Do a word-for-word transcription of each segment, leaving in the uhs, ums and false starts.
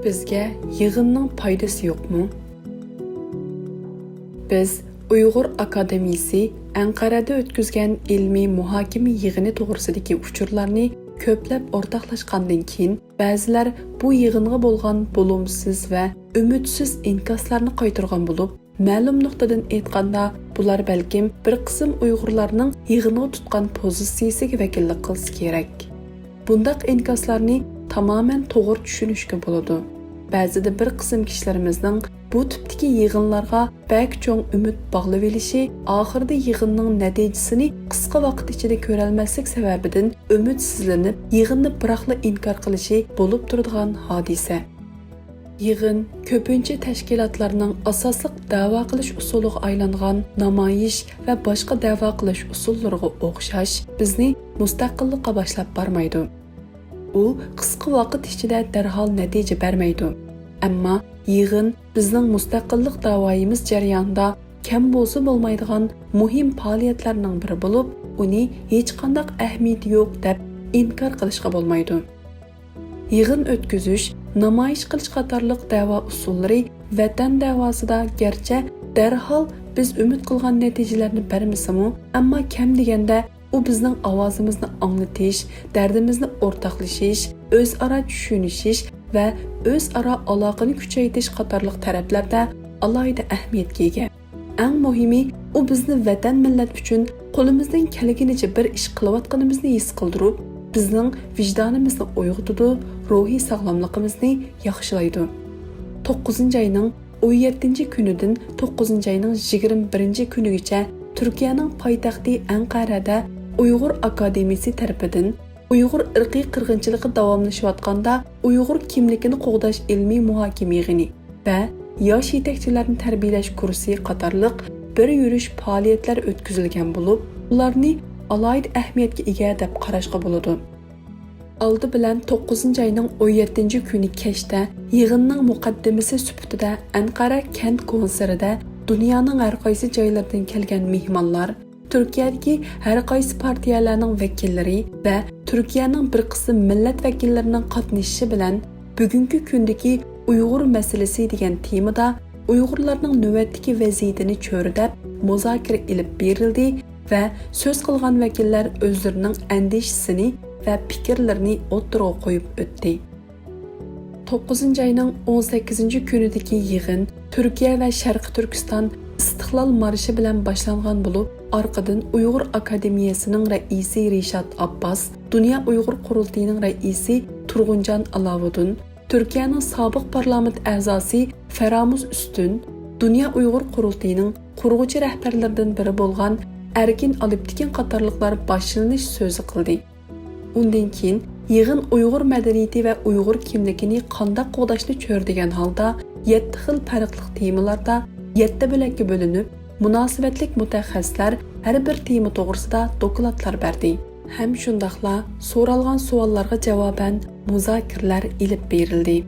بىزگە يىغىننىڭ پايدىسى يوقمۇ؟ بىز ئۇيغۇر ئاكادېمىيىسى ئەنقەرەدە ئۆتكۈزگەن ئىلمىي مۇھاكىمە يىغىنى توغرىسىدىكى ئۇچۇرلارنى كۆپلەپ ئورتاقلاشقاندىن كېيىن، بەزىلەر بۇ يىغىنغا بولغان بولۇمسىز ۋە ئۈمىدسىز ئىنكاسلارنى قايتۇرغان بولۇپ، مەلۇم نۇقتىدىن ئېيتقاندا، بۇلار بەلكىم بىر قىسىم ئۇيغۇرلارنىڭ يىغىنغا تۇتقان پوزىتسىيىسىگە ۋەكىللىك قىلسا كېرەك. بۇنداق ئىنكاسلارنى تامامەن توغرا چۈشىنىشكە بولىدۇ. بەزىدە بىر قىسىم كىشىلىرىمىزنىڭ بۇ تىپتىكى يىغىنلارغا بەك چوڭ ئۈمىد باغلىۋېلىشى ئاخىرىدا يىغىننىڭ نەتىجىسىنى قىسقا ۋاقىت ئىچىدە كۆرەلمەسلىك سەۋەبىدىن ئۈمىدسىزلىنىپ، يىغىننى بىراقلا ئىنكار قىلىشى بولۇپ تۇرىدىغان ھادىسە. يىغىن كۆپىنچە تەشكىلاتلارنىڭ ئاساسلىق دەۋا قىلىش ئۇسۇلىغا ئايلانغان نامايىش ۋە باشقا دەۋا قىلىش ئۇسۇللىرىغا ئوخشاش بىزنى مۇستەقىللىققا باشلاپ بارمايدۇ. ئۇ قىسقا ۋاقىت ئىچىدە دەرھال نەتىجە بەرمەيدۇ. ئەمما يىغىن بىزنىڭ مۇستەقىللىق داۋايىمىز جەريانىدا كەم بولسا بولمايدىغان مۇھىم پائالىيەتلەرنىڭ بىرى بولۇپ، ئۇنى ھېچقانداق ئەھمىيىتى يوق دەپ ئىنكار قىلىشقا بولمايدۇ. يىغىن ئۆتكۈزۈش، نامايىش قىلىش قاتارلىق دەۋا ئۇسۇللىرى ۋەتەن دەۋاسىدا گەرچە دەرھال بىز ئۈمىد قىلغان نەتىجىلەرنى بەرمىسىمۇ، ئەمما كەم دېگەندە ئۇ بىزنىڭ ئاۋازىمىزنى ئاڭلىتىش، دەردىمىزنى ئورتاقلىشىش، ئۆزئارا چۈشىنىشىش ۋە ئۆزئارا ئالاقىنى كۈچەيتىش قاتارلىق تەرەپلەردە ئالاھىدە ئەھمىيەتكە ئىگە. ئەڭ مۇھىمى، ئۇ بىزنى ۋەتەن مىللەت ئۈچۈن قولىمىزدىن كەلگىنىچە بىر ئىش قىلىۋاتقىنىمىزنى ھېس قىلدۇرۇپ، بىزنىڭ ۋىجدانىمىزنى ئويغىتىدۇ، روھىي ساغلاملىقىمىزنى ياخشىلايدۇ. توققۇزىنچى ئاينىڭ ئون يەتتىنچى كۈنىدىن توققۇزىنچى ئاينىڭ يىگىرمە بىرىنچى كۈنىگىچە تۈركىيەنىڭ پايتەختى ئەنقەرەدە ئۇيغۇر ئاكادېمىيىسى تەرىپىدىن ئۇيغۇر ئىرقىي قىرغىنچىلىقى داۋاملىشىۋاتقاندا ئۇيغۇر كىملىكىنى قوغداش ئىلمىي مۇھاكىمە يىغىنى ۋە ياش يېتەكچىلەرنى تەربىيەلەش كۇرسى قاتارلىق بىر يۈرۈش پائالىيەتلەر ئۆتكۈزۈلگەن بولۇپ، ئۇلارنى ئالاھىدە ئەھمىيەتكە ئىگە دەپ قاراشقا بولىدۇ. ئالدى بىلەن توققۇزىنچى ئاينىڭ ئون يەتتىنچى كۈنى كەچتە يىغىننىڭ مۇقەددىمىسى سۈپىتىدە ئەنقەرە كەنت كونسېرتىدا دۇنيانىڭ ھەر قايسى جايلىرىدىن كەلگەن مېھمانلار، تۈركىيەدىكى ھەر قايسى پارتىيەلەرنىڭ ۋەكىللىرى ۋە تۈركىيەنىڭ بىر قىسىم مىللەت ۋەكىللىرىنىڭ قاتنىشىشى بىلەن بۈگۈنكى كۈندىكى ئۇيغۇر مەسىلىسى دېگەن تېمىدا ئۇيغۇرلارنىڭ نۆۋەتتىكى ۋەزىيىتىنى چۆرىدەپ مۇزاكىرە ئېلىپ بېرىلدى ۋە سۆز قىلغان ۋەكىللەر ئۆزلىرىنىڭ ئەندىشىسىنى ۋە پىكىرلىرىنى ئوتتۇرىغا قويۇپ ئۆتتى. توققۇزىنچى ئاينىڭ ئون سەككىزىنچى كۈنىدىكى يىغىن تۈركىيە ۋە شەرقىي تۈركىستان ئىستىقلال مارشى بىلەن باشلانغان بولۇپ، ئارقىدىن ئۇيغۇر ئاكادېمىيەسىنىڭ رەئىسى رىشات ئابباس، دۇنيا ئۇيغۇر قۇرۇلتىيىنىڭ رەئىسى تۇرغۇنجان ئالاۋۇدۇن، تۈركىيەنىڭ سابىق پارلامېنت ئەزاسى فەرامۇز ئۈستۈن، دۇنيا ئۇيغۇر قۇرۇلتىيىنىڭ قۇرغۇچى رەھبەرلىرىدىن بىرى بولغان ئەركىن ئالپتېكىن قاتارلىقلار باشلىنىش سۆزى قىلدى. ئۇندىن كېيىن يىغىن ئۇيغۇر مەدەنىيىتى ۋە ئۇيغۇر كىملىكىنى قانداق قوغداشنى چۆرىدىگەن ھالدا يەتتە خىل پەرقلىق تېمىلاردا يەتتە بۆلەككە بۆلۈنۈپ، مۇناسىۋەتلىك مۇتەخەسسىسلەر ھەر بىر تېما توغرىسىدا دوكلاتلار بەردى ھەم شۇنداقلا سورالغان سوئاللارغا جاۋابەن مۇزاكىرىلەر ئېلىپ بېرىلدى.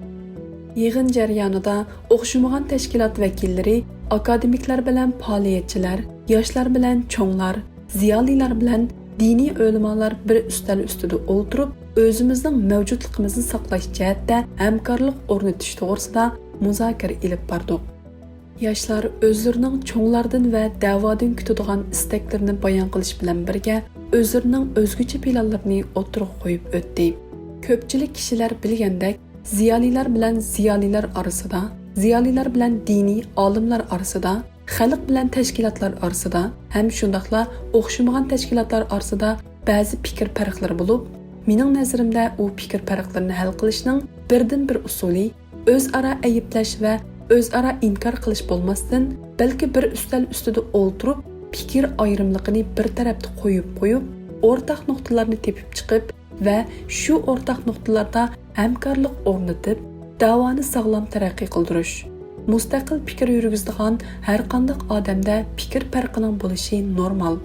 يىغىن جەريانىدا ئوخشىمىغان تەشكىلات ۋەكىللىرى، ئاكادېمىكلار بىلەن پائالىيەتچىلەر، ياشلار بىلەن چوڭلار، زىيالىيلار بىلەن دىنىي ئۆلىمالار بىر ئۈستەل ئۈستىدە ئولتۇرۇپ، ئۆزىمىزنىڭ مەۋجۇتلۇقىمىزنى ساقلاش جەھەتتە ھەمكارلىق ئورنىتىش توغرىسىدا مۇزاكىرە ئېلىپ باردۇق. ياشلار ئۆزلىرىنىڭ چوڭلاردىن ۋە دەۋادىن كۈتىدىغان ئىستەكلىرىنى بايان قىلىش بىلەن بىرگە، ئۆزلىرىنىڭ ئۆزگىچە پىلانلىرىنى ئوتتۇرىغا قويۇپ ئۆتتى. كۆپچىلىك كىشىلەر بىلگەندەك، زىيالىيلار بىلەن زىيالىيلار ئارىسىدا، زىيالىيلار بىلەن دىنىي ئالىملار ئارىسىدا، خەلق بىلەن تەشكىلاتلار ئارىسىدا ھەم شۇنداقلا ئوخشىمىغان تەشكىلاتلار ئارىسىدا بەزى پىكىر پەرقلىرى بولۇپ، مېنىڭ نەزىرىمدە ئۇ پىكىر پەرقلىرىنى ھەل قىلىشنىڭ بىردىنبىر ئۇسۇلى ئۆزئارا ئەيىبلەش ۋە ئۆزئارا ئىنكار قىلىش بولماستىن، بەلكى بىر ئۈستەل ئۈستىدە ئولتۇرۇپ، پىكىر ئايرىملىقىنى بىر تەرەپتە قويۇپ قويۇپ، ئورتاق نۇقتىلارنى تېپىپ چىقىپ، ۋە شۇ ئورتاق نۇقتىلاردا ھەمكارلىق ئورنىتىپ، دەۋانى ساغلام تەرەققىي قىلدۇرۇش. مۇستەقىل پىكىر يۈرگۈزىدىغان ھەرقانداق ئادەمدە پىكىر پەرقىنىڭ بولۇشى نورمال.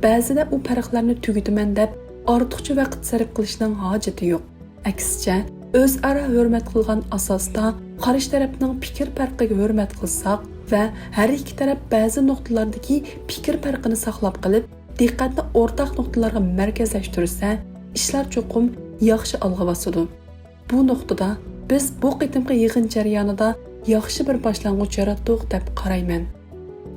بەزىدە ئۇ پەرقلەرنى تۈگىتىمەن دەپ، ئارتۇقچە ۋاقىت سەرپ قىلىشنىڭ ھاجىتى يوق. ئەكسىچە، ئۆزئارا ھۆرمەت قىلغان ئاساستا قارشى تەرەپنىڭ پىكىر پەرقىگە ھۆرمەت قىلساق ۋە ھەر ئىككى تەرەپ بەزى نۇقتىلاردىكى پىكىر پەرقىنى ساقلاپ قېلىپ، دىققەتنى ئورتاق نۇقتىلارغا مەركەزلەشتۈرسە، ئىشلار چوقۇم ياخشى ئالغا باسىدۇ. بۇ نۇقتىدا بىز بۇ قېتىمقى يىغىن جەريانىدا ياخشى بىر باشلانغۇچ ياراتتۇق دەپ قارايمەن.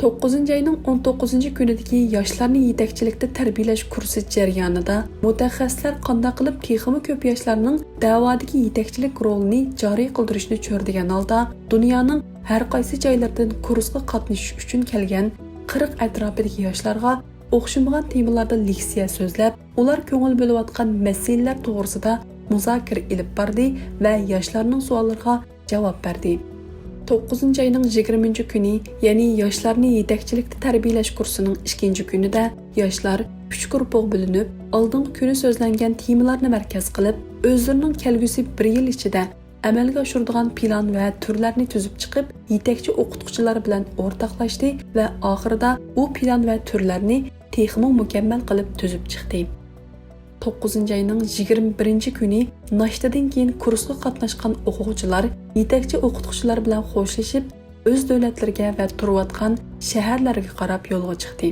توققۇزىنچى ئاينىڭ ئون توققۇزىنچى كۈنىدىكى ياشلارنى يېتەكچىلىكتە تەربىيەلەش كۇرسى جەريانىدا مۇتەخەسسىسلەر قانداق قىلىپ تېخىمۇ كۆپ ياشلارنىڭ دەۋادىكى يېتەكچىلىك رولىنى جارى قىلدۇرۇشنى چۆرىدىگەن ھالدا، دۇنيانىڭ ھەر قايسى جايلىرىدىن كۇرسقا قاتنىشىش ئۈچۈن كەلگەن قىرىق ئەتراپىدىكى ياشلارغا ئوخشىمىغان تېمىلاردا لېكسىيە سۆزلەپ، ئۇلار كۆڭۈل بۆلۈۋاتقان مەسىلىلەر توغرىسىدا مۇزاكىرە ئېلىپ باردى ۋە ياشلارنىڭ سوئاللىرىغا جاۋاب بەردى. توققۇزىنچى ئاينىڭ يىگىرمىنچى كۈنى، يەنى ياشلارنى يېتەكچىلىكتە تەربىيەلەش كۇرسىنىڭ ئىككىنچى كۈنىدە ياشلار ئۈچ گۇرۇپپىغا بۆلۈنۈپ، ئالدىنقى كۈنى سۆزلەنگەن تېمىلارنى مەركەز قىلىپ، ئۆزلىرىنىڭ كەلگۈسى بىر يىل ئىچىدە ئەمەلگە ئاشۇرىدىغان پىلان ۋە تۈرلەرنى تۈزۈپ چىقىپ، يېتەكچى ئوقۇتقۇچىلار بىلەن ئورتاقلاشتى ۋە ئاخىرىدا ئۇ پىلان ۋە تۈرلەرنى تېخىمۇ مۇكەممەل قىلىپ تۈزۈپ چىقتى. توققۇزىنچى ئاينىڭ يىگىرمە بىرىنچى كۈنى ناشتىدىن كېيىن كۇرسقا قاتناشقان ئوقۇغۇچىلار يېتەكچى ئوقۇتقۇچىلار بىلەن خوشلىشىپ، ئۆز دۆلەتلىرىگە ۋە تۇرۇۋاتقان شەھەرلەرگە قاراپ يولغا چىقتى.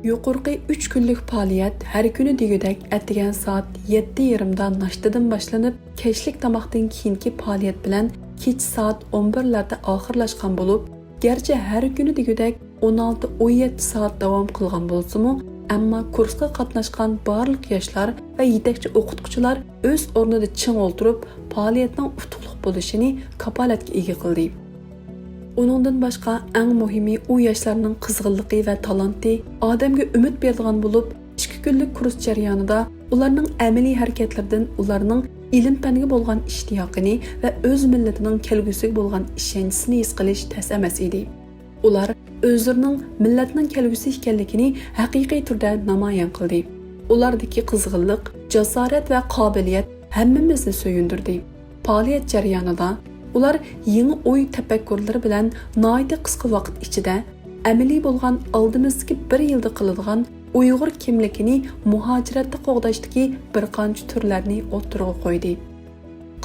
يۇقىرىقى ئۈچ كۈنلۈك پائالىيەت ھەر كۈنى دېگۈدەك ئەتىگەن سائەت يەتتە يېرىمدا ناشتىدىن باشلىنىپ، كەچلىك تاماقتىن كېيىنكى پائالىيەت بىلەن كېچە سائەت ئون بىرلەردە ئاخىرلاشقان بولۇپ، گەرچە ھەر كۈنى دېگۈدەك ئون ئالتە، ئون يەتتە سائەت داۋام قىلغان بولسىمۇ، ئەمما كۇرسقا قاتناشقان بارلىق ياشلار ۋە يېتەكچى ئوقۇتقۇچىلار ئۆز ئورنىدا چىڭ ئولتۇرۇپ، پائالىيەتنىڭ ئۇتۇقلۇق بولۇشىنى كاپالەتكە ئىگە قىلدى. ئۇنىڭدىن باشقا، ئەڭ مۇھىمى، ئۇ ياشلارنىڭ قىزغىنلىقى ۋە تالانتى ئادەمگە ئۈمىد بېرىدىغان بولۇپ، ئىككى كۈنلۈك كۇرس جەريانىدا ئۇلارنىڭ ئەمەلىي ھەرىكەتلىرىدىن ئۇلارنىڭ ئىلىم-پەنگە بولغان ئىشتىياقىنى ۋە ئۆز مىللىتىنىڭ كەلگۈسىگە بولغان ئىشەنچىسىنى ھېس قىلىش تەس ئەمەس ئىدى. ئۇلار ئۆزلىرىنىڭ مىللەتنىڭ كەلگۈسى ئىكەنلىكىنى ھەقىقىي تۈردە نامايان قىلدى. ئۇلاردىكى قىزغىنلىق، جاسارەت ۋە قابىلىيەت ھەممىمىزنى سۆيۈندۈردى. پائالىيەت جەريانىدا ئۇلار يېڭى ئوي تەپەككۇرلىرى بىلەن ناھايىتى قىسقا ۋاقىت ئىچىدە ئەمەلىي بولغان ئالدىمىزدىكى بىر يىلدا قىلىدىغان ئۇيغۇر كىملىكىنى مۇھاجىرەتتە قوغداشتىكى بىر قانچە تۈرلەرنى ئوتتۇرىغا قويدى.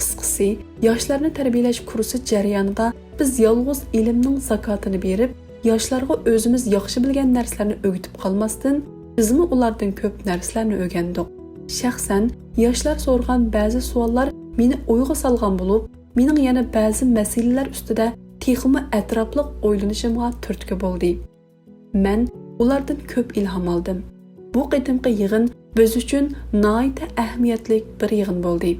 قىسقىسى، ياشلارنى تەربىيەلەش كۇرسى جەريانىدا بىز يالغۇز ئىلىمنىڭ زاكاتىنى بېرىپ، ياشلارغا ئۆزىمىز ياخشى بىلگەن نەرسىلەرنى ئۆگىتىپ قالماستىن، بىزمۇ ئۇلاردىن كۆپ نەرسىلەرنى ئۆگەندۇق. شەخسەن، ياشلار سورىغان بەزى سوئاللار مېنى ئويغا سالغان بولۇپ، مېنىڭ يەنە بەزى مەسىلىلەر ئۈستىدە تېخىمۇ ئەتراپلىق ئويلىنىشىمغا تۈرتكە بولدى. مەن ئۇلاردىن كۆپ ئىلھام ئالدىم. بۇ قېتىمقى يىغىن بىز ئۈچۈن ناھايىتى ئەھمىيەتلىك بىر يىغىن بولدى.